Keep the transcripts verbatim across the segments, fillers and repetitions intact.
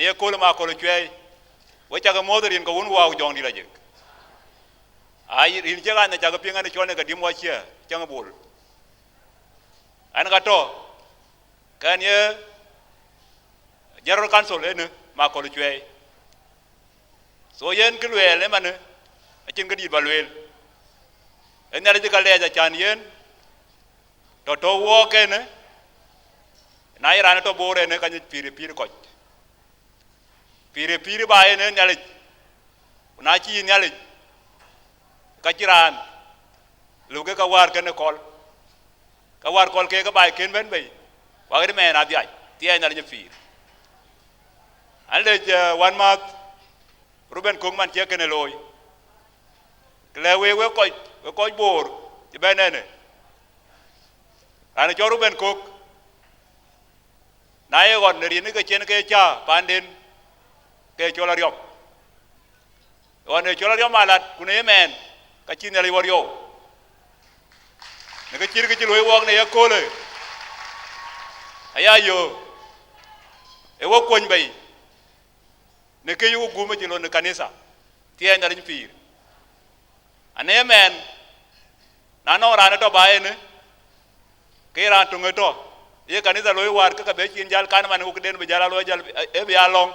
Ye kööl ma kööl cuɛi, we cak muɔ̈th rin ke Wun ku Wä ku Jɔŋdït Lajik. Ai, rin cï ɣan cak piŋ ɛn cɔl në ke dim wä cië cäŋ bol. Ɛn ka tɔ, kɛn ye General Council ënë ma kööl cuɛi. So yen kë luɛɛl ëmanë, acïn kë dït ba lueel. Ë Nhialic ka lɛɛc acan yen, tɔ tɔ wɔɔk kënë, na ye raan tɔ Bor ënë ka nyic pïïr ë pïïr kɔc. Pïïr ë pïïr ba yen ë Nhialic, ku na cï yï Nhialic, ka cï raan lëu ke ka wäär kënë kɔl. Ka wäär kɔl ke ke baai kën bɛ̈n bei, waɣet mɛɛn adhiac, thiɛɛi Nhialic ë pïïr. An lec, eh, wänmääth Ruben Kök man cï kënë looi. Kë lɛ̈k wek, wek kɔc, wek kɔc Bor cï bɛ̈n ënë. Raan cɔl Ruben Kök, na ye ɣɔn në rin ke cïn ke cä paanden ke cɔl Ariɔp. Ɣɔn ee cɔl Ariɔp alat, ku në ye mɛɛn, ka cï Nhialic wä riɔu. Në kë cït kë cï luɔi wɔɔk në ye köölë, aya yöök, ë wä kuɔny bei, në kë yï wä guum ë cï lon në kanitha, thiɛɛi Nhialic pïïr. Anë mɛɛn, na nɔŋ raan ë tɔ ba ënë, ke ye raan töŋ ë tɔ, ye kanitha looi wäär, ke ka be cin jäl kan man, ku këden bï jäl a looi jäl, ë bï a lɔŋ,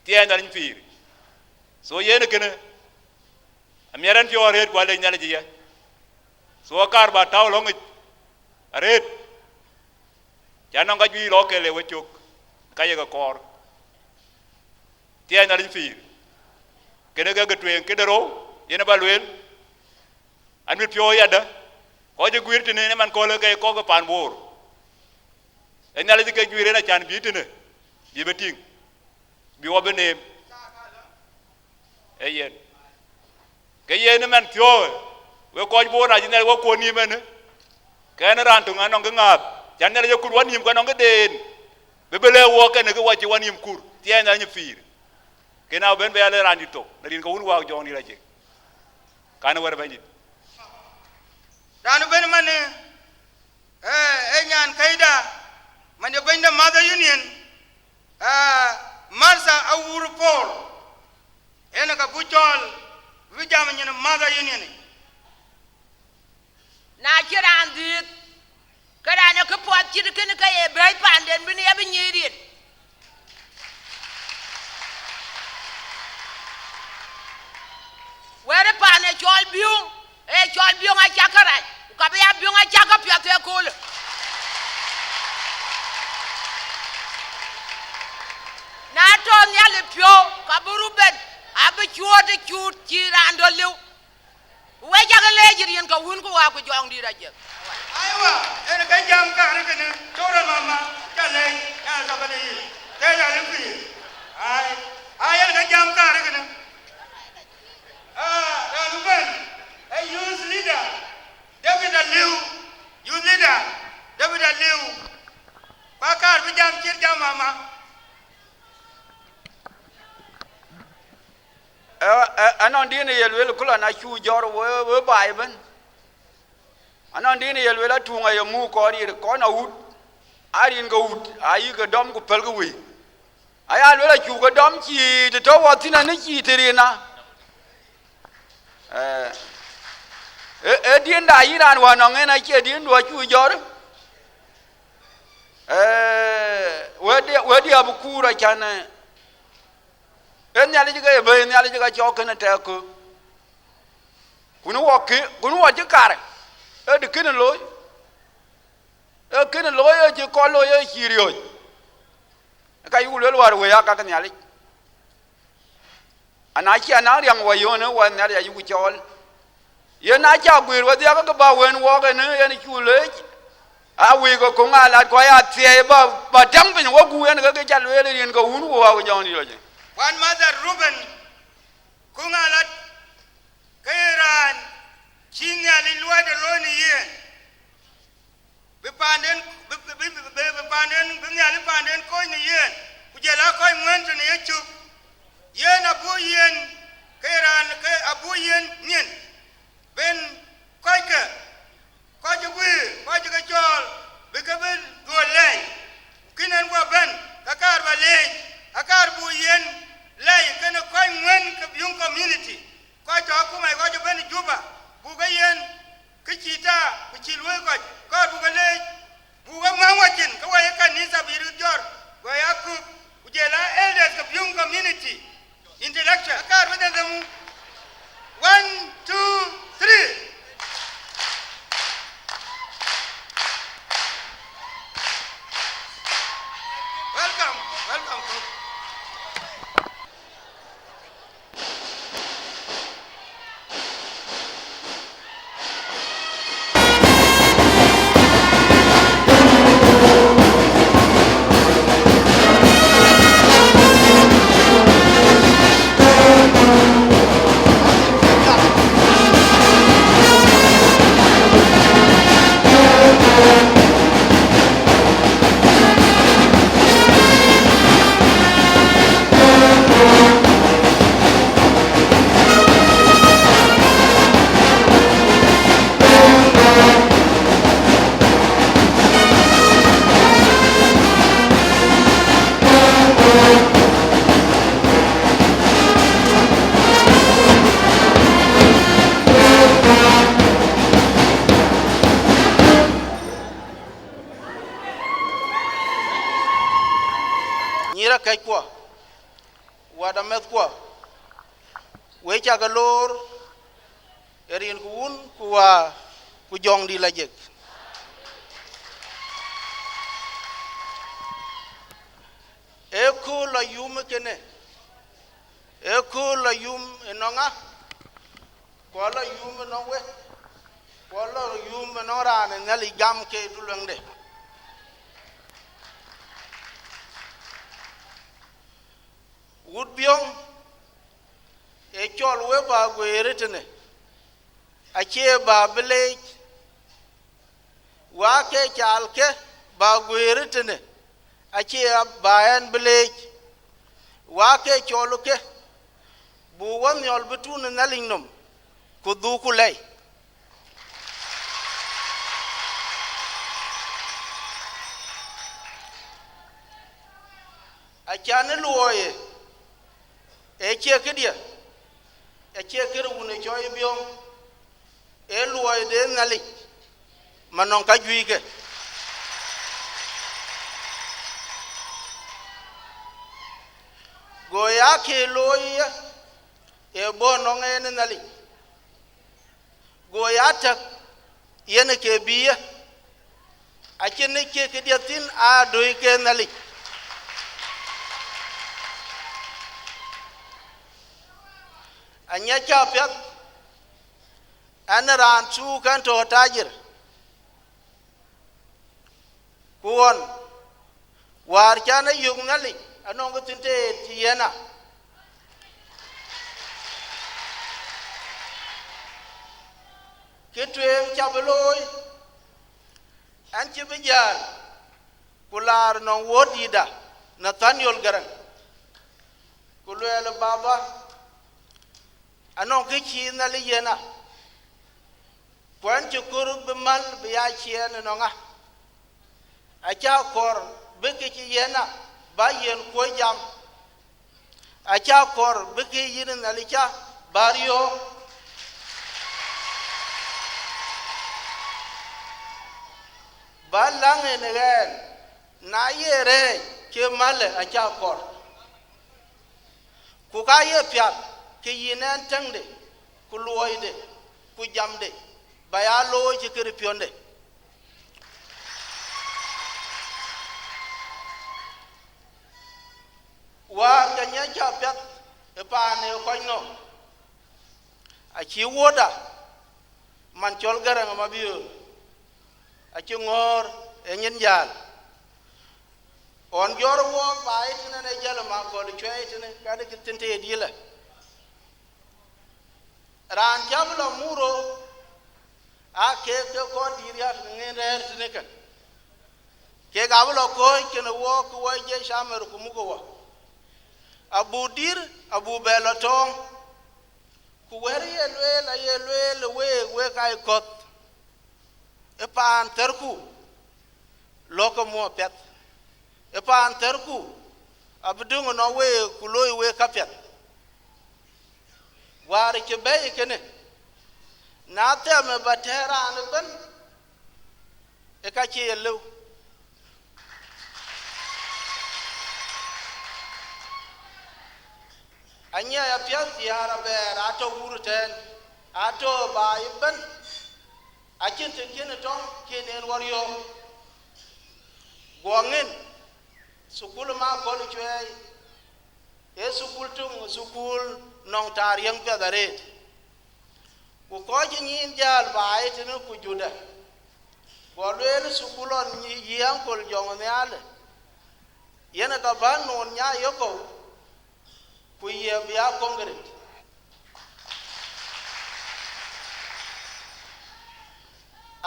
thiɛɛi Nhialic pïïr. So yen ë kënë, amiɛt ɛn piɔ̈u arëët, ku alec Nhialic ë ye. So akaar ba tääu lɔ̈ŋic arëët, cä nɔŋ ka juëc lɔ ke le wecök, ka ye ke kɔɔr, thiɛɛi Nhialic pïïr. Kënë ke ke tueŋ këde rou, yen ë ba lueel, an mit piɔ̈u yadë, kɔc ë guiir tënë ëman köölë ke kɔ̈k ë paan Bor. Ë Nhialic ke juiir en acan bï tënë, bï bï tïŋ, bï wɔ bï neem. Ee yen. Ke yen ëmɛn thiɔ̈ɔ̈k, wek kɔc Bor, na cï Nhialic wä kuɔn nïïm ënë, ke ɛn raan töŋ anɔŋ kë ŋääth, cän Nhialic ë kut wä nïïm ke nɔŋ këden, bï bï lɛ̈k wɔ kënë kë wä cï wä nïïm kur, thiɛɛi Nhialic pïïr. Kënë abï ben bɛ ya lɛ̈k raan dït thok, në rin ke Wun Wä Jɔŋdït Lajik. Kan wär Bɛ̈nydït. Raan ëbën man, eh, ee nyan këda, man ye bɛ̈ny de Mother Union, eh, Martha Awur Paul. Yen ka buk cɔɔl bï jam nyin Mother Union. Na cï raan dhiëëth, ke raan ë këpuɔth cït kënë ke ye bɛ̈ɛ̈i paanden bï në ya bï nyiëëc riɛt. Wɛ̈ɛ̈r ë paan ë cɔl biöŋ, ë cɔl biöŋ acä ke rac, ku ka bï ya biöŋ acä ke piɛth ëköölë. Na tɔ Nhialic piɔ̈u, ka bï Ruben abï cuööt ë cuut cï raan dɔ̈ lëu. Ku we cak leec rin ke Wun ku Wä ku Jɔŋdït Lajik. Aiwa, en ke jam kaar kënë, cɔl rɔt mama, ca leec, ya tɔ kënë yic, ke ya lëu pïïr. Ai, ai, en ke jam kaar kënë. Ah, raan ëbën, a youth leader, David Aliu, youth leader, David Aliu. Ku akaar bï jam cït jam mama. Ë, ë, anɔŋ din ye lueel ku lɔn acuk jɔr we, we baai ëbën. Anɔŋ din ye lueel atuŋ aye muk kɔɔr yir kɔn awut. Arin ke wut, ayï ke dɔm ku pɛlkï wei. Aya lueel acuk ke dɔm cïï të tɔ wɔ thïn anë cïï të rin a. Ë, ë, ë diënda yïn raan wä nɔŋ en acie diëndu acuk jɔr. Ë, wëdi, wëdi abï kuur acan, ë, ë Nhialic ke ye bɛ̈i, Nhialic ka cɔk kënë tɛ̈k kö. Ku në wɔ kë, ku në wɔ cï kar, ë dï kënë looi. Ë kënë looi, ë cï kɔn looi, ë cï riɔ̈ɔ̈c. Ë ka yuk lueel wäär wëi aa kak Nhialic. Ana cï anaŋ riɛŋ wä yöön ë wä Nhialic ayuk cɔɔl. Yen acä guiir wedhie ke bä wën wɔɔk en ë yen cuk leec. A wëi ke köŋ aa lat ku aya thiɛɛi bä, bä tɛ̈ŋ piny wä guur en ke ke ca lueel rin ke Wun ku Wä ku Jɔŋdït Lajik. Wan Mother Ruben, köŋ aa lat ke ye raan cï Nhialic luɔide looi në yen. Bï paanden, bï, bï, bï, bï, bï paanden, bï Nhialic paanden kony në yen, ku jɔl aa kɔc ŋuɛ̈ɛ̈n tënë yecök. Yen abuk yen, ke raan, ke abuk yen nyin, ben kɔckë, kɔc ë guiir, kɔc ë ke cɔɔl, bï ke bï dhuöl lɛɛi. Ku kën en guɔ bɛ̈n, ka kaar bä leec, akaar Kɛckuɔ, wät amɛthkuɔ, wek cakë loor ë rin ku wun ku wä ku jɔŋdït lajik. Ee kööl lɔ yum ë kënë, ee kööl lɔ yum ënɔŋ ŋa, ku lɔ yum ënɔŋ we, ku lɔ yum ënɔŋ raan ë Nhialic gam ke duluɛŋde. Wut Biɔŋ ë cɔl we bä guëër ë tënë, acie bä bï leec, wä ke caal ke bä guëër ë tënë, acie bä ɛn bï leec, wä ke cɔl ke, buk wä nhiɔl bï tun ë Nhialic nɔm, ku dhukku lɛi. Acan ë luɔɔi ë cie këdiɛ, acie kë de wun ë cɔɔi Biɔŋ, ee luɔɔi de Nhialic, man nɔŋ ka juëc ke. Go ya ke looi ye, ee bɔ̈ nɔŋ en ë Nhialic. Go ya täk yen ke bï ye, acïn ë cie këdiɛ thïn aa döi ke Nhialic. Anyiɛc cä piɛth, ɛn raan thuuk ɛn tɔ̈ tajir, ku ɣɔn, wäär can ë yök Nhialic anɔŋ kë thïn tëët cï yiɛ̈n a. Kë tueŋ cä bï looi, ɛn cï bï jäl, ku laar nɔŋ wuɔ̈t dïïtda, Nathaniel Garaŋ, ku luɛɛl, Baba, anɔŋ kë cï Nhialic yiɛ̈n a, ku ɛn cï kɔɔr bï mal bï ya ciɛɛn ënɔŋ ŋa? Acä kɔɔr bï kë cï yiɛ̈n a bä yiɛ̈n kuöc jam, acä kɔɔr bï kë yïn Nhialic cä bä riɔ̈ɔ̈k, bä läŋ en ë ɣɛɛn, na ye rɛɛc ke malë acä kɔɔr. Ku ka ye piath, ke yïn ɛn täŋde, ku luɔide, ku jamde, bä ya looi cï kë ri piɔ̈nde. Wäär ke nyiɛc cä piath ë paan ë kɔc nɔm, acï wuɔ̈tda, man cɔl Garaŋ ë Mabiöör, acï ŋɔ̈ɔ̈r ë nyin jäl. Ɣɔn jɔ̈ɔ̈r wuɔɔk bä ye tënë në jäl ë Makɔl Cuɛi tënë, ka dï kë thïn tëë diëlë. Raan cä bï lɔ muk rou, aa keek ke kɔn dïït riäk në ŋen rɛ̈ɛ̈r tënë kën. Kek abï lɔ kɔ̈ɔ̈c kën ë wuɔɔk ke wɔ jec amer ku muk ë wɔ. Abuk dïïr, abuk bɛ lɔ tɔɔŋ. Ku wɛ̈t ye lueel, aye lueel ë week, wek aa kɔ̈th, ë paan thärku, lɔ̈kkë muɔ̈k piɛth, ë paan thärku, abï döŋ ënɔŋ week, ku looi week käpiɛth. Wäär cï bɛ̈ɛ̈i kënë, na thɛm ë bä tɛ̈ɛ̈r raan ëbɛ̈n, ë ka cï ye lëu. Anyiɛc apiɛth diäär abɛɛr aa tɔ̈ wur ëtɛ̈ɛ̈n, aa tɔ̈ baai ëbɛ̈n, acïn të cïn ë tɔŋ cïn en wɔ riɔ̈ɔ̈k. Guɔ ŋën, thukul ë Makɔl Cuɛi, ee thukul töŋ, thukul nɔŋ taariɛŋ piɛth arëët. Ku kɔc ë nyin jäl baai tënë ku Juda, guɔ lueel thukul ɣɔn yï ankol Jɔŋ Nhial, yen ë ka bä nuɔɔn nya yekɔ̈u, ku ye bï ya kɔŋ rit.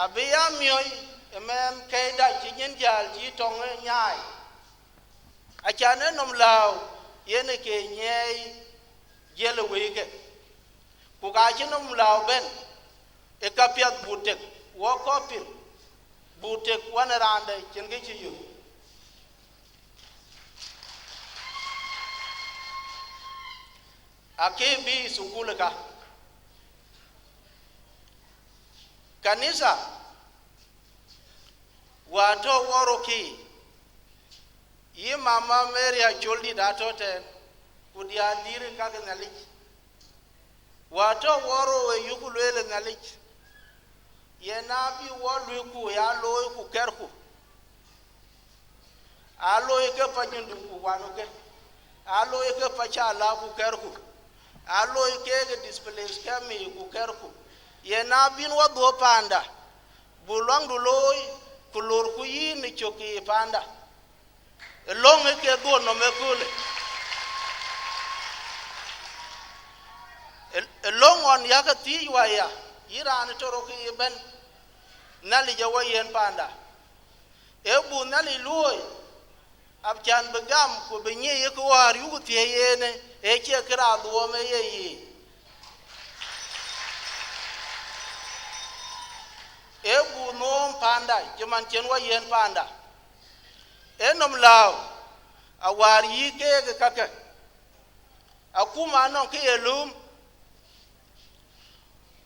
Abï ya miɔ̈c ë mɛɛn kɛ̈ɛ̈cda cï nyin jäl cï tɔŋ ë nyaai. Acan ë nɔm lääu yen ë ke nyiɛɛi jiël ë wëike, ku ka cï nɔm lääu bɛ̈n, ë ka piɛth buk tek, wɔ kɔ̈k pïr, buk tek wän ë raandɛ cïn kë cï yök. Akëë bï thukul ë ka. Kanitha, wäär tɔ̈ wɔ rökï, Yï mama Mary Acol dït atɔ̈ tɛ̈n, ku diäär dït ë käk Nhialic. Wäär tɔ̈ wɔ rou ë yuk lueel ë Nhialic, yen abï wɔ luui ku ya looi ku kɛrku. Aa looi ke Panyindu ku wanuke, aa looi ke Pacala ku kɛrku, aa looi keek displaced kɛmi ku kɛrku. Yen abïn wɔ dhuɔ̈k paanda, bu luaŋdu looi, ku lorku yïn ë cök ë paanda. Ë löŋ ë ke dhuɔ̈k nɔm ëköölë. Ë, ë löŋ ɣɔn yakë thiëc waya, yï raan ë tɔ̈ rɔt ke ye bɛ̈n, Nhialic ë wɔ yen paanda. Ee bu Nhialic luööi, acän bï gam ku bï nyic ye kë wäär yuk thiëëc yen, ee cie kë raan dhuɔ̈m ë ye yic. Ee bu nööm paanda, cï man cïn wɔ yen paanda. Ee nɔm lääu, awäär yï keek kakë. Akuma anɔŋ kë ye lööm,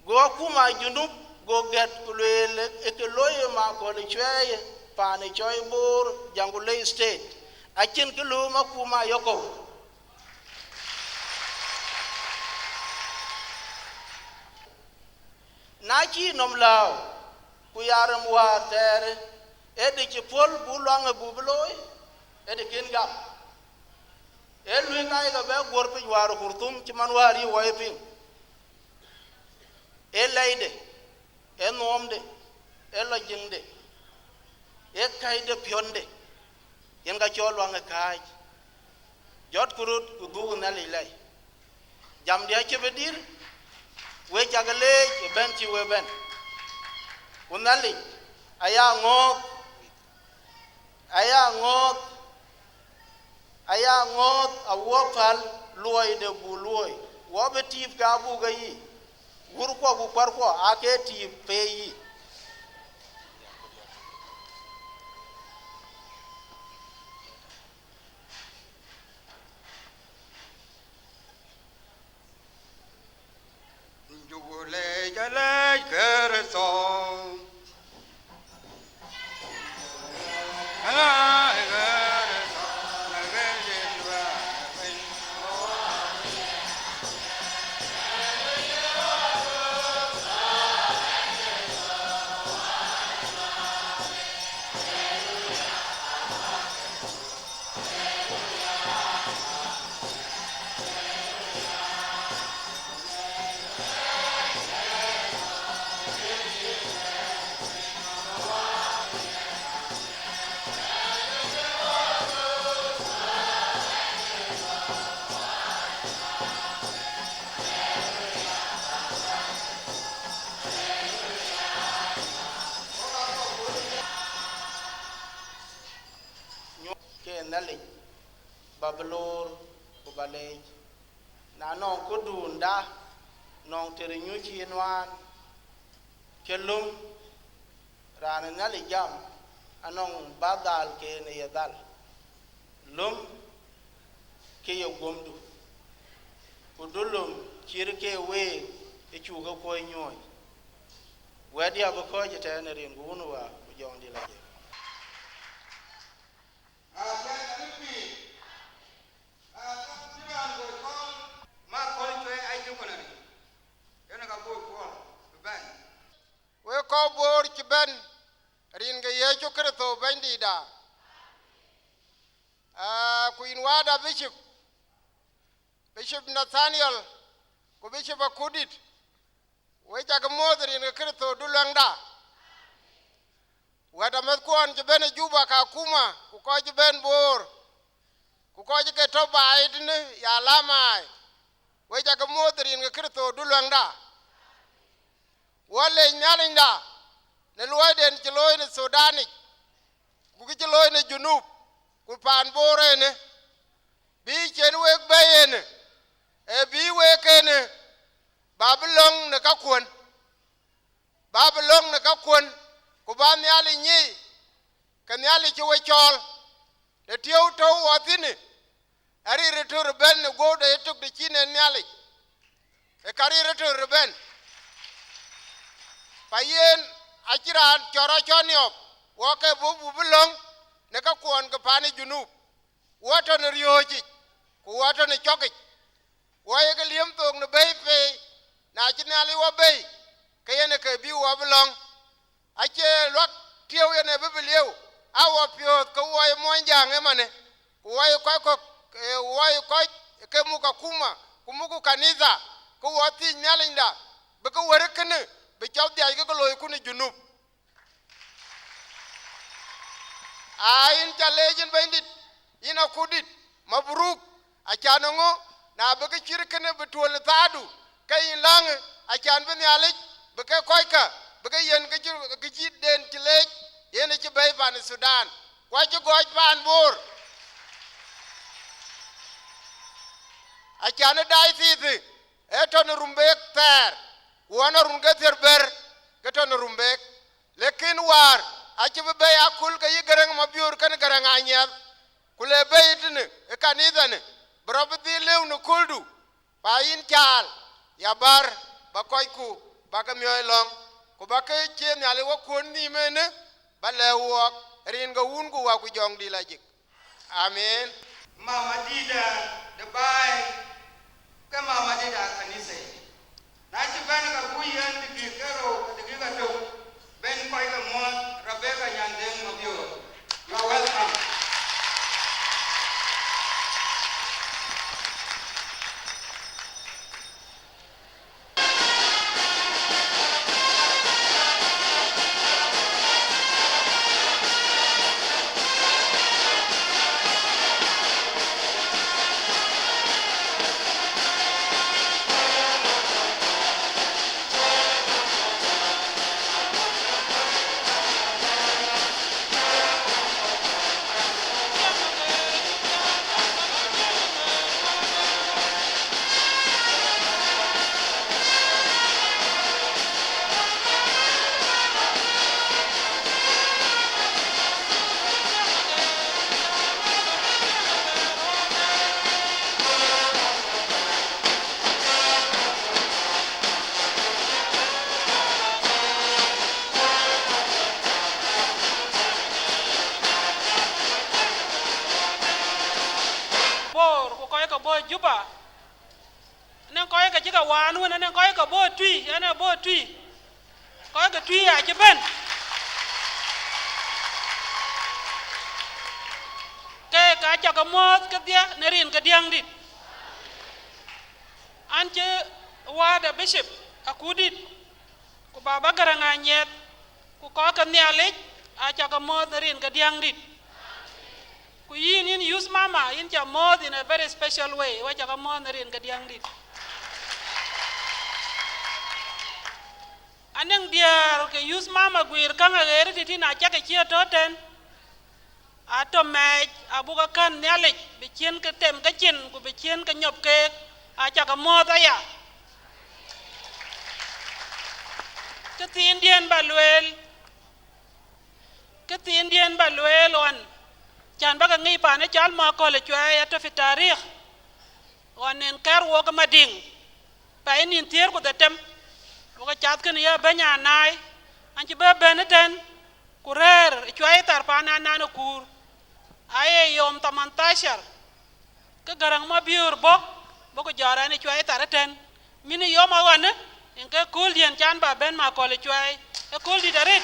go akuma Junub go gɛ̈t ku lueel ë ke looi ë Makol ë Cuɛɛi paan ë cɔl Bor, Jonglei State. Acïn kë lööm akuma yɔkɔ̈u. Na cï nɔm lääu, ku ya rem wäär thɛɛr, ee dï cï puɔ̈l bu luaŋ ë bu bï looi, ee dï kën gam. Ee luui ka ye ke bɛ guɔ̈r pic wäär ë Kurthum cï man wäär yï wɔ ye piŋ. Ee lɛcde, ee nhuɔɔmde, ee lɔ jiŋde, ee kɛ̈cde piɔ̈nde, yen ka cɔl luaŋ ë kääc. Jɔtku röt ku dhuk Nhialic lɛc. Jamdiɛ̈ acï bï dïr, we cak leec ë bɛ̈n cï we bɛ̈n. Ku Nhialic aya ŋɔ̈ɔ̈th, aya ŋɔ̈ɔ̈th, aya ŋɔ̈ɔ̈th awuɔ̈k päl luɔide bu luɔ̈i. Wɔ bï tiip ke abuk ë yic, wurkuɔ ku kuarkuɔ aake tiip pei yic. Juku leec, leec Kërtho. Leec Kërtho, leec Kërtho. Nyuɔ̈th ke Nhialic, ba bï loor ku ba leec. Na nɔŋ këdun da, nɔŋ të rï nyuc cï nuaan, ke löm, raan ë Nhialic jam, anɔŋ ba dhal ke në ye dhal. Löm ke ye guömdu, ku du löm cït ke week ë cuk ke kuɔ̈c nyuɔ̈ɔ̈c. Wɛ̈tdiɛ̈ abï kɔ̈ɔ̈c ëtɛ̈ɛ̈n ë rin ku wun wä ku jɔŋdït la jël. Wek kɔc Bor cï bɛ̈n, rin ke Yecu Kërtho Bɛ̈nydïïtda. Ah, ku yïn wääda Bishop, Bishop Nathaniel, ku Bishop Akurdït, wek cakë muɔ̈th rin ke Kërtho du luɛŋda. Wɛ̈t amɛ̈thkuɔn cï bɛ̈n ë Juba, Kakuma, ku kɔc cï bɛ̈n Bor, ku kɔc ke tɔ̈ baai tënë ya Lamaai, wek cakë muɔ̈th rin ke Kërtho du luɛŋda. Wɔ leec Nhialicda në luɔiden cï looi në Thudanic, ku kë cï looi në Junub, ku paan Bor ënë, bï cïn wek bɛ̈i ënë, ee bï wek kënë, ba bï lɔ̈ŋ në kakuɔ̈n, ba bï lɔ̈ŋ në kakuɔ̈n, ku ba Nhialic nyic, ke Nhialic cï we cɔɔl, të tiëu tɔ̈u wɔ thïnë, aril röt tɔ̈ ëbɛ̈n në guɔ̈p de yetök të cïn en Nhialic, ee ka ril röt tɔ̈ ëbɛ̈n. Pa yen, acïn raan cɔl rɔt cɔl niɔp, wɔ ke bï, bï, bï lɔ̈ŋ në kakuɔ̈n ke paan ë Junub. Wɔ tɔ̈ në riɔ̈ɔ̈c yic, ku wɔ tɔ̈ në cɔk yic. Wɔ ye ke liëm thook në bɛ̈i pei, na cï Nhialic wɔ bɛ̈i, ke yen ke bï wɔ bï lɔ̈ŋ. Acie luak tieu yen ë bï bï lieu, a wɔ piɔ̈ɔ̈th ke wɔ ye Muɔnyjäŋ ëmanë, ku wɔ ye kɔc kɔ̈k, eh, wɔ ye kɔc ke muk akuma, ku muk kanitha, ke wɔ thiëc Nhialicda, bï ke wër kënë, bï cɔk dhiac ke ke looi ku në Junub. Aa, yïn ca leec yïn Bɛ̈nydït, yïn akutdït, mabruk, acan ŋö, na bï kë cït kënë bï tuöl ë thaadu, ke yïn läŋ, acan bï Nhialic, bï ke kɔckä, bï ke yen kë cï, kë cït den cï leec, yen ë cï bɛ̈i pan Thudan, ku acï gɔ̈ɔ̈c paan Bor. Acan ë diocese ë tɔ̈ në Rumbek thɛɛr, ku ɣɔn ë run ke thiërbɛ̈t ke tɔ̈ në Rumbek. Lakin wäär acï bï bɛ̈i aköl ke yï Garaŋ Mabiöör kenë Garaŋ Anyiɛth, ku le bɛ̈i tënë ë kanithanë, bï rɔt bï dhil lëu në kööldu, ba yïn caal, ya bär, ba kɔcku, ba ke miɔɔc lɔ̈ŋ, ku ba ke cie Nhialic Wäkuɔ̈n nhïïm ënë, ba lɛ̈k wɔɔk, rin ke Wun ku Wät ku Jɔŋdït Lajik. Amen. Mama dït de baai, ke mama dït kanitha. Na cï bɛ̈n ka buk yen dikik ke rou, dikik atök, ben kɔc ke muɔ̈ɔ̈th, Rebecca Nyandeŋ Mabiöör. You are welcome. Bor, ku kɔc ke bɔ̈ Juba, anɔŋ kɔc ke cï ke waan wën, anɔŋ kɔc ke bɔ̈ Tui, yen ë bɔ̈ Tui. Kɔc ke Tui acï bɛ̈n. Keek ka cak ke muɔ̈ɔ̈th kedhie në rin ke Diäŋdït. An cï wääda Bishop akutdït, ku Baba Garaŋ Anyiɛth, ku kɔc ke Nhialic, acak ke muɔ̈ɔ̈th në rin ke Diäŋdït. Ku yïn, yïn youth mama, yïn ca muɔ̈ɔ̈th in a very special way, wa cak ke muɔ̈ɔ̈th në rin ke Diäŋdït. Anɔŋ diäär ke youth mama guiir käŋ aɣeer tïtï, na cak ke cï tɔ̈ tɛ̈n, atɔ̈ mɛɛc, abuk ke kän Nhialic, bï ciɛ̈n ke tem ke cin, ku bï ciɛ̈n ke nyop keek, acak ke muɔ̈ɔ̈th aya. Këthiindiɛ̈n ba lueel, këthiindiɛ̈n ba lueel ɣɔn, can ba ke ŋic paan ë cɔl Makɔl ë Cuɛi, atɔ̈ fi tarikh, ɣɔn en kɛ̈r wok ë Madiŋ, pɛɛi nïn thiëër ku dhetem, wok ë cath kënë ye bɛ̈ny anaai, an cï bɛ bɛ̈n ëtɛ̈n, ku rëër ë Cuɛi thar paan anan ë kuur, aye yom thamanthashar, ke Garaŋ Mabiöör bɔ̈, bɔ̈ ku jɔt raan ë Cuɛi thar ëtɛ̈n, min ë yom aɣɔnë, en ke kööldiɛ̈n can ba bɛ̈n Makɔl ë Cuɛi, ee kööl dït arëët.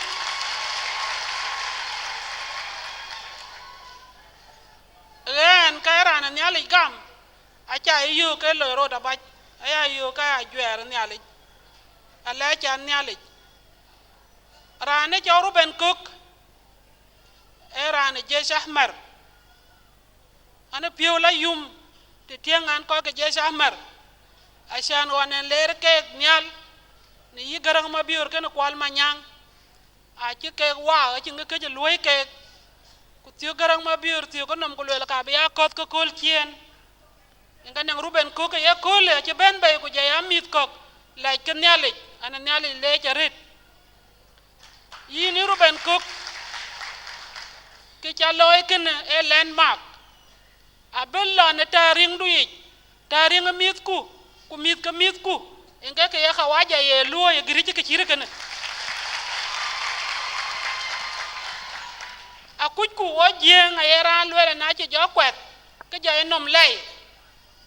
Ɣɛn ka ye raan ë Nhialic gam, aca ye yöök ke loi rot abac, aya yöök ke ajuɛɛr ë Nhialic, alɛɛc can Nhialic. Raan ë cɔl Ruben Kök, ee raan ë Jesh Ahmar. An ë piɔ̈u la yum të tiëŋ an kɔc ke Jesh Ahmar, acan ɣɔn en leer keek nhial, në yï Garaŋ Mabiöör kenë Kuɔl Manyaŋ, acï keek waak, acïn kë këc luɔ̈i keek. Ku thiök Garaŋ Mabiöör thiök ë nɔm ku lueel ka bï ya kɔ̈th ke kööl ciëën. Yen ka nɔŋ Ruben Kök ke ye köölë acï bɛ̈n bei ku jɔ ya mïth kɔ̈k lɛc ke Nhialic, an ë Nhialic leec arëët. Yïn ë Ruben Kök, kë ca looi kënë ee landmark. Abï lɔ në taariŋdu yic, taariŋ ë mïthku, ku mïth ke mïthku, en ke ke ye kawaja ye luɔ̈ɔ̈i ë giric ke cït kënë. Akucku wo Jiëëŋ aye raan lueel na cï jɔ kuɛth, ke jɔ ye nɔm lɛi,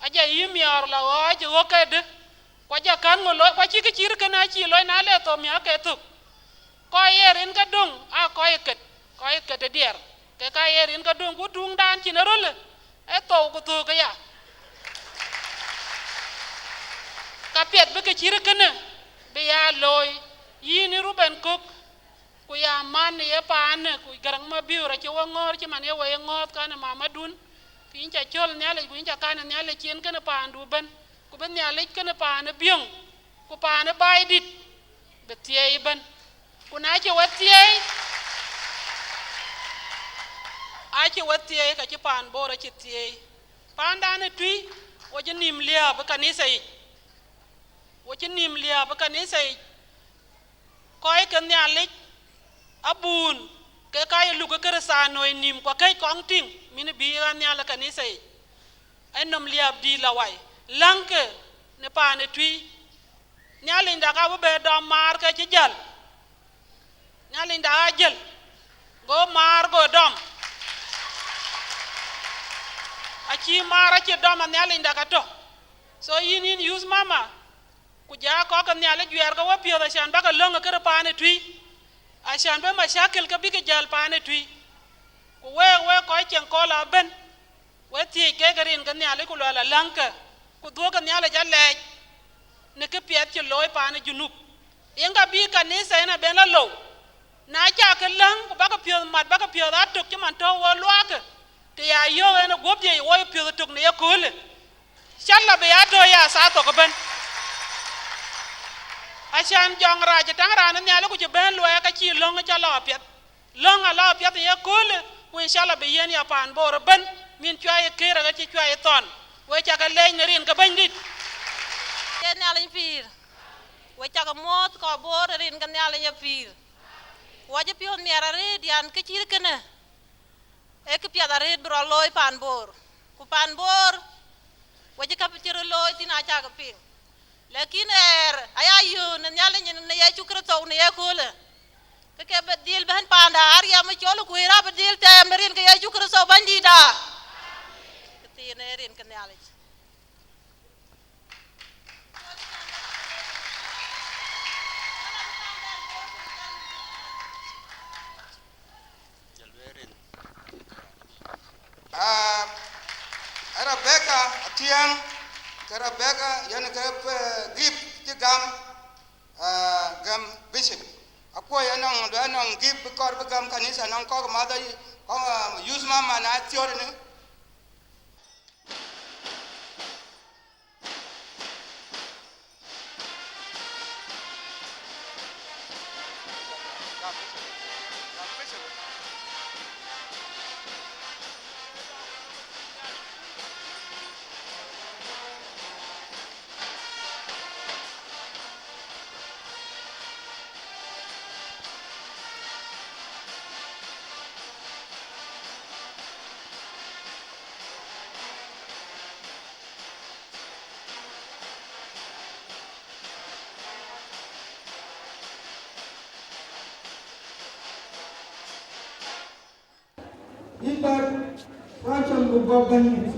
ajɔ yï miɔɔr la ɣɔɔc ë ɣökkedï, ku ajɔ kän ŋö looi, ku acï kë cït kënë acï looi, na le thou miäk ke thök. Kɔc ye rin ke döŋ aa kɔc ë ket, kɔc ë ket ë diɛɛr, ke ka ye rin ke döŋ, ku tuŋdan cïn ë röl ë thou ku thök aya. Ka piɛth bï kë cït kënë bï ya looi, yïn ë Ruben Kök, ku ya man ë ye paanë, ku Garaŋ Mabiöör acï we ŋɔ̈ɔ̈r cï man ye we ye ŋɔ̈ɔ̈th kan ë mamadun, ku yïn ca cɔl Nhialic, ku yïn ca kan ë Nhialic cin kënë paandu ëbën, ku bï Nhialic kënë paan ë Biöŋ, ku paan ë Baidït bï thieei ëbën. Ku na cï we thieei, acï we thieei, ka cï paan Bor acï thieei. Paandan ë tui, wo cï nïïm liääp ë kanitha yic, wo cï nïïm liääp ë kanitha yic. Kɔc ke Nhialic abun ke ka ye luk ë Kërthiano ë nïïm, ku akëc kɔŋ tïŋ, min bï ɣa nhial ë kanitha yic. Ë nɔm liääp dïït la wai, läŋkë në paan ë tui. Nhialicda ka bï bɛ dɔm maar ke cï jäl. Nhialicda aa jäl, go maar go dɔm. Acï maar acï dɔm, a Nhialicda ka tɔ̈. So yïn, yïn youth mama, ku ja kɔc ke Nhialic juɛɛr ke wepiɔ̈ɔ̈th, acan bäk ke löŋ ë kërë paan ë tui, acan bï macakil ke bï ke jäl paan ë tui. Ku week, week kɔc cieŋ kɔl abën, we thiëëc kek rin ke Nhialic, ku luɛl aläŋkë, ku dhuɔ̈kkë Nhialic alɛɛc në këpiɛth cï looi paan ë Junub. Yen ka bï kanitha yen abën la lou, na cakë läŋ, ku bäkë piɔ̈ɔ̈th mat, bäkë piɔ̈ɔ̈th aa tök cï man tɔ̈u wo luaakë, të ya yöök yen ë guɔ̈pdiɛ̈, wo ye piɔ̈ɔ̈th ë tök në yeköölë, cä la bï ya tɔ̈ ya thaa thok ëbën. Acan jɔŋrac ë täŋ raan ë Nhialic ku cï bɛ̈n luɛɛk, ka cï löŋ cä la apiɛth. Löŋ ala apiɛth ë yeköölë, ku inshallah bï yen ya paan Bor ëbën, min cuai ë këër aɣet cï cuai ë thɔn. We cakë leec në rin ke Bɛ̈nydït. Ye Nhialic pïïr, we cakë muɔ̈ɔ̈th kɔc Bor ë rin ke Nhialic ë pïïr. Ku acï piɔ̈ɔ̈th miɛt arëët, yan, kë cït kënë, ee këpiɛth arëët bï rɔt looi paan Bor. Ku paan Bor, we cï käp cï röt looi thïn, acakë piŋ. Lakin ɣɛɛr aya yöök në Nhialic, në Yecu Kërtho, në yeköölë, ke ke bï dhil bɛ̈n paanda, ariɛm ë col, ku ɣer abï dhil tɛɛm në rin ke Yecu Kërtho Bɛ̈nydïïtda. Këthiin ee rin ke Nhialic. Ah, Rebecca Atiang, ke Rebecca yen ke, eh, gift cï gam, ah, gam bishop. Akuɔ̈c anɔŋ, anɔŋ gift bï kɔɔr bï gam kanitha, anɔŋ kɔ̈k madha, kɔ̈k, ah, youth mama na thiɔ̈ɔ̈r ni. Yïn bä rɔt cam ku bɔ̈ bɛ̈nydït.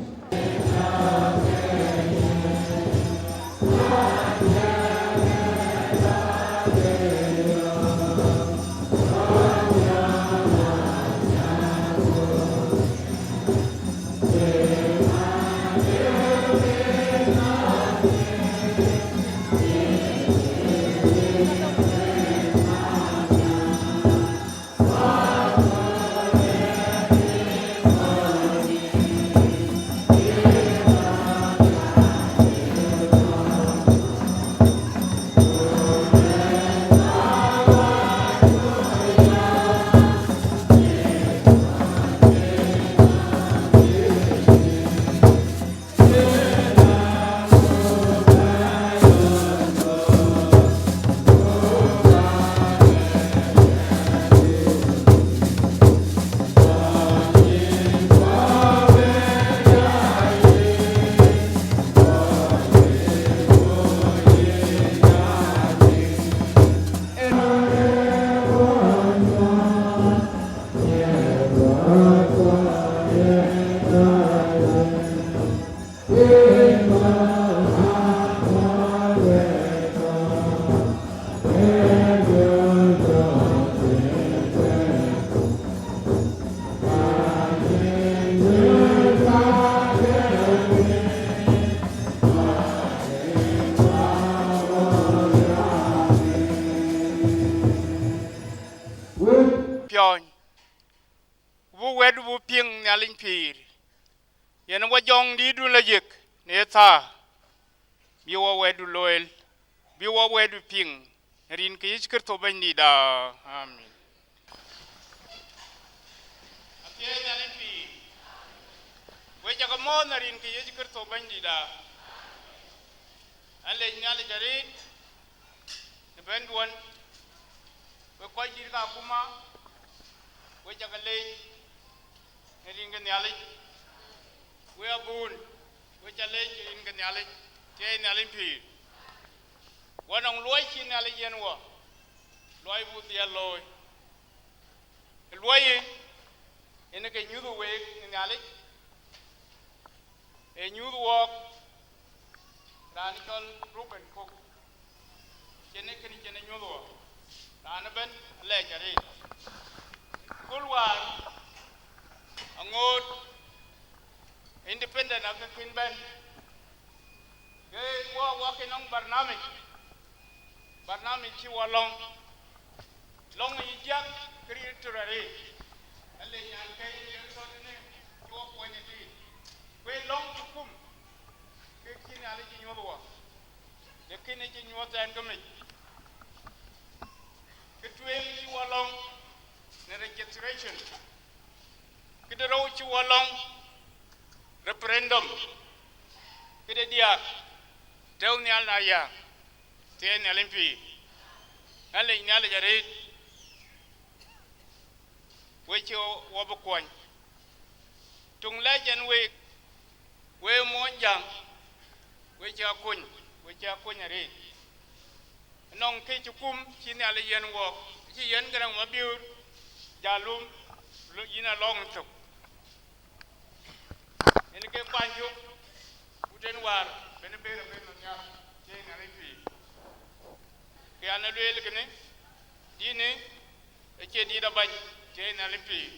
jɔɔny, ku bï wɛ̈tdu bï piŋ Nhialic pïïr. Yen wɔ jɔŋdïtdun la yiëk në thaa, bï wɔ wɛ̈tdu looi, bï wɔ wɛ̈tdu piŋ, në rin ke Yecu Kërtho Bɛ̈nydïïtda. Amin. Athiɛɛi Nhialic pïïr, we ca ke mɔ̈ɔ̈th në rin ke Yecu Kërtho Bɛ̈nydïïtda. Alec Nhialic arëët në bɛ̈nduɔn, we kɔcdït ke akuma, we ca ke leec në rin ke Nhialic, we abun, we ca leec në rin ke Nhialic, thiɛɛi Nhialic pïïr. Wɔ nɔŋ luɔi cï Nhialic yiɛ̈n wɔ, luɔi buk dhiɛl looi. Luɔi yen ke nyuth week në Nhialic, ee nyuth wɔɔk, raan cɔl Ruben Kok, cïn ee kënë cïn ee nyuth wɔ, raan ëbɛ̈n alɛɛc arëët. Kööl wäär aŋoot independent akë kën bɛ̈n, ke wɔ, wɔ ke nɔŋ barnamij, barnamij cï wɔ lɔ̈ŋ, lɔ̈ŋ ë yï jiäk ke ril tör arëët. Alec nyan kɛ̈i yen sɔt ënë cï wɔ kuɔny ëtïï, ku ë lɔ̈ŋ cï kum, ke cï Nhialic cï nyuɔ̈th wɔ, lakin ë cï nyuɔ̈th ɛn ke mec. Kë tueŋ cï wɔ lɔ̈ŋ në registration, këde rou cï wɔ lɔ̈ŋ referendum, këde diäk tɛ̈u nhial na yäŋ, thiɛɛi Nhialic pïïr. Alec Nhialic arëët, we cï wɔ bï kuɔny. Töŋ lɛc ɛn week, we Muɔnyjäŋ, we cï akuny, we cï akuny arëët. Nɔŋ kë cï kum cï Nhialic yiɛ̈n wɔɔk, cï yiɛ̈n Garaŋ Mabiöör Jalum, lo-, yïn alɔŋ tök. Yen ke kuany cök, ku tën wäär bɛ̈n ë ber abël nɔm nhial, thiɛɛi Nhialic pïïr. Ke an, ë lueel kënë, dïnë acie dït abac, thiɛɛi Nhialic pïïr.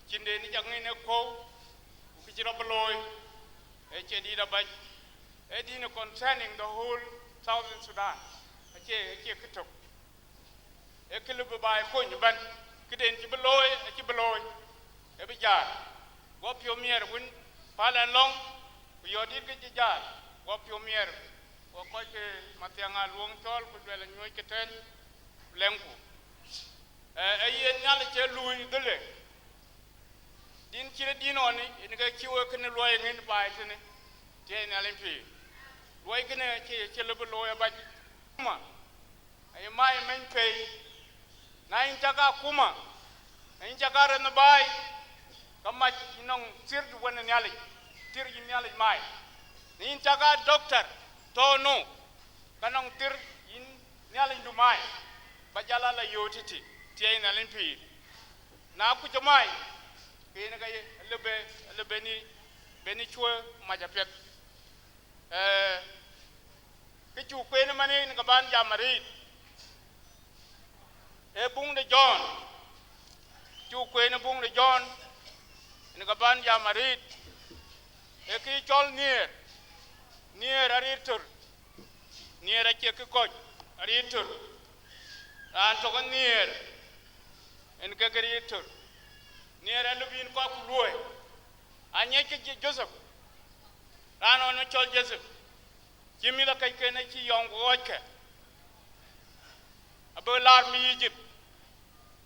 Cïn de ni cak ŋic në kɔ̈u, ku kë cï rɔt bï looi, acie dït abac. Ee dïnë concerning the whole Southern Sudan. Acie, acie kë tök. Ee kë lëu bï baai kony ëbɛ̈n, këden cï bï looi, acï bï looi, ee bï jäl. Guɔ piɔ̈u miɛɛr wën päl ɛn lɔ̈ŋ, ku yɔ̈ɔ̈k dït ke cï jäl, guɔ piɔ̈u miɛɛr, guɔ kɔc ke Mathiaŋ Aluɔŋ cɔɔl, ku duɛl anyuɔ̈c ke tɛ̈n, ku lɛ̈ŋku. Ee, ee yen Nhialic cï luui dhëlde. Dïn cït dïn ɣɔn, yen ke cï wek kënë luɔi ŋën baai tënë, thiɛɛi Nhialic pïïr. Luɔi kënë cï, cï lëu bï looi abac. Akuma, aye mac ë mɛny pei. Na yïn cak akuma, na yïn cak arɛ̈n ë baai, ka mac yïn nɔŋ thir wën ë Nhialic, thir yïn Nhialic mac. Na yïn cak a doctor, tɔ̈ nu, ka nɔŋ thir yïn Nhialicdu mac, ba jal a la yööt tëtï, thiɛɛi Nhialic pïïr. Na kuc ë mac, ke yen ka ye, lëu bë, lëu bë ni, bë ni cuö mac apiɛth. Ee, kë cuk kueen ëmën yen ka ban jam arëët, ee buŋ de Jɔn, cuk kueen ë buŋ de Jɔn, yen ka ban jam arëët, ee kë cɔl nhiëër, nhiëër arëët tör, nhiëër acie kë kɔc arëët tör, raan tök ë nhiëër, yen ke kë rëët tör, nhiëër alëu bï yïn kɔc ku luɔ̈i, aŋiɛc ke Je-, Jothep, raan ɣɔn ë cɔl Jothep, cï mïth akɛcken acï yɔŋ ku ɣɔɔckë, abï laar mi Ijip.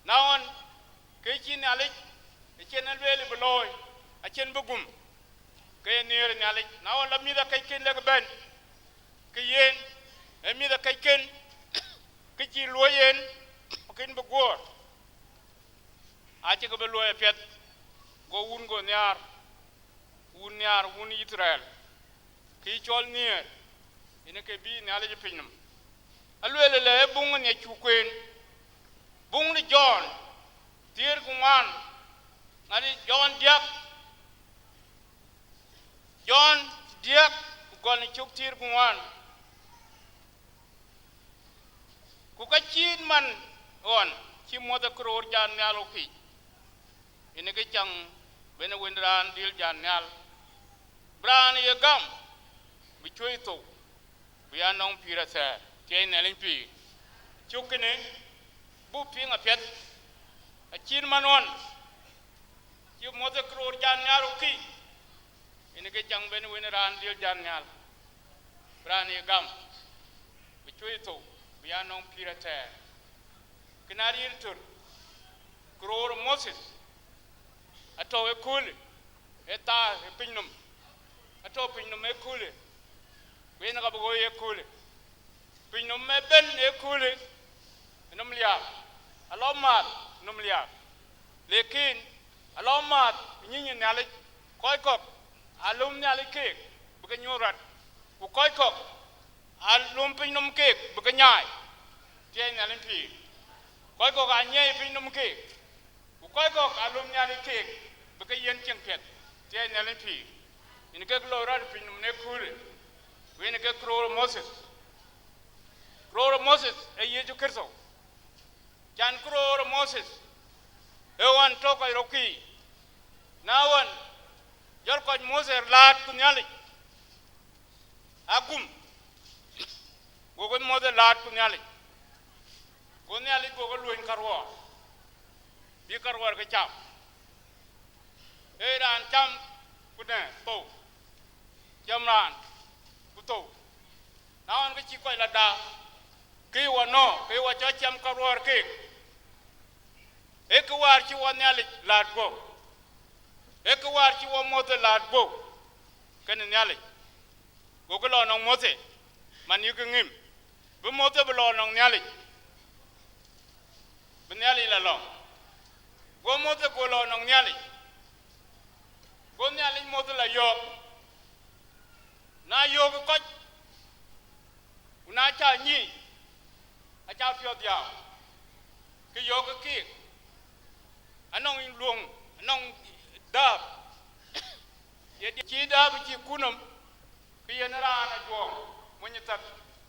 Na ɣɔn, ke cï Nhialic, acïn ë lueel bï looi, acïn bï gum, ke ye nhiëër Nhialic. Na ɣɔn la mïth akɛcken lek bɛ̈n, ke yen, ee mïth akɛcken, kë cï luɔ̈i yen, akën bï guɔ̈ɔ̈r, acï ke bï luɔ̈i apiɛth, go wun go nhiaar. Wun nhiaar, wun Yithriɛl, kë cɔl nhiëër, yen ke bï Nhialic ë piny nɔm. Alueel ëlë, ee buŋ ë nhiac cuk kueen, buŋ de Jɔn, thiëër ku ŋuan, ŋadï Jɔn diäk, Jɔn diäk, ku gɔl në cök thiëër ku ŋuan. Ku ka cït man ɣɔn cï muɔ̈th ë këroor jat nhial ɣokic, yen ke caŋ bɛ̈n ë Wën raan dhil jat nhial, bï raan ye gam, bï cuëëc thou, bï ya nɔŋ pïïr athɛɛr, thiɛɛi Nhialic pïïr. Cök kënë, buk piŋ apiɛth, Acït man ɣɔn cï Mothe këroor jat nhial röt kï, yen ke caŋ bɛ̈n Wën raan dhil jat nhial, bï raan ye gam, bï cuëëc thou, bï ya nɔŋ pïïr athɛɛr. Kën aril tör, këroor Mothith atɔ̈u ë köölë, ë thaar ë pinynhom, atɔ̈u pinynhom ë köölë, ku yen ka bï ɣoi ë köölë. Pinynhom ëbën ë köölë, ë nɔm liaak, alɔ määth nɔm liaak, lakin alɔ määth ë nyïny Nhialic. Kɔc kɔ̈k aa lööm Nhialic keek bï ke nyuɔ̈th rɔt, ku kɔc kɔ̈k aa lööm pinynhom keek bï ke nyaai, thiɛɛi Nhialic pïïr. Kɔc kɔ̈k aa nyiɛɛi pinynhom keek, ku kɔc kɔ̈k aa lööm Nhialic keek bï ke yiɛ̈n cieŋ piɛth, thiɛɛi Nhialic pïïr. Yen kek loi rɔt pinynhom në köölë, ku yen ke këroor Mothith. Këroor Mothith ee Yecu Kërtho. Can këroor Mothith ee ɣɔn tɔ̈ kɔc röt kï, na ɣɔn jɔl kɔc Mothith läät ku Nhialic agum, gokï Mothith läät ku Nhialic, go Nhialic gokï luɔny karuɔɔr, bï karuɔɔr ke cam. Ee raan cam ku në thou, cam raan ku thou. Na ɣɔn ke cï kɔc la da, ke wɔ nɔ̈k, ke wɔ cɔl cam karuɔɔr keek, ee kë wäär cï wɔ Nhialic läät guɔ̈p, ee kë wäär cï wɔ Mothith läät guɔ̈p kenë Nhialic. Gokï lɔ nɔŋ Mothith, man yïkï ŋim, bï Mothith bï lɔ nɔŋ Nhialic, bï Nhialic la lɔ. Go Mothith go lɔ nɔŋ Nhialic, go Nhialic Mothith la yɔ̈ɔ̈k. Na yöökë kɔc, ku na cä nyiic, acä piɔ̈ɔ̈th dhiau, ke yöökë keek, anɔŋ luöŋ, anɔŋ dääp, ye cï dääp cï kunöm, ke yen raan ajuɔɔŋ, mony thäk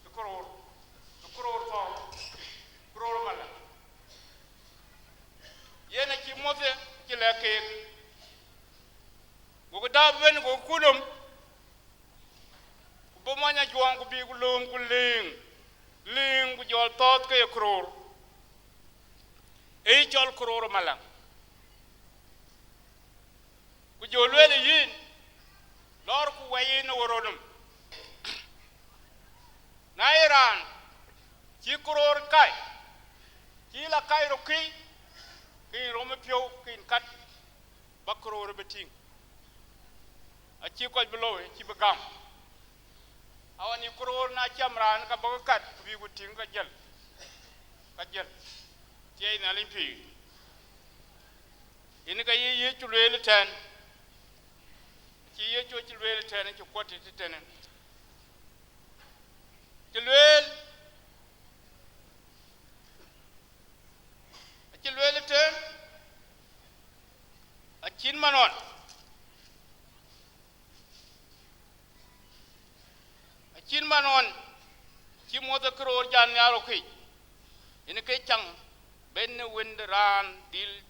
ë këroor, ë këroor thɔ̈ɔ̈u, këroor mala. Yen acï Mothith cï lɛ̈k keek, gokï dääp ëbën, gokï kunöm, ku bï mony ajuɔɔŋ ku bï ku lööm ku liŋ, liŋ ku jɔl thɔ̈ɔ̈th ke ye këroor, ee cɔl këroor ë malaŋ. Ku jɔ lueel yïn, lɔɔr ku wɛ̈i yïn ë ɣöt röt nɔm. Na ye raan cï këroor kai, cï la kai röt kï, ke yïn röm ë piɔ̈u, ke yïn kat bä këroor bï tïŋ. Acï kɔc bï looi, acï bï gam. Awan yï këroor na cam raan, ka bɔ̈ ke kat, ku bï ku tïŋ ka jiël, ka jiël. Thiɛɛi Nhialic pïïr. Yen ka ye Yecu lueel ëtɛ̈ɛ̈n, acï Yecu acï lueel ëtɛ̈ɛ̈n, acï kuɔt tëtënë. Cï lueel, acï lueel ëtɛ̈ɛ̈n, acït man ɣɔn, acït man ɣɔn cï Mothith këroor jat nhial röt kï, yen ke caŋ bɛ̈n Wën de raan dhil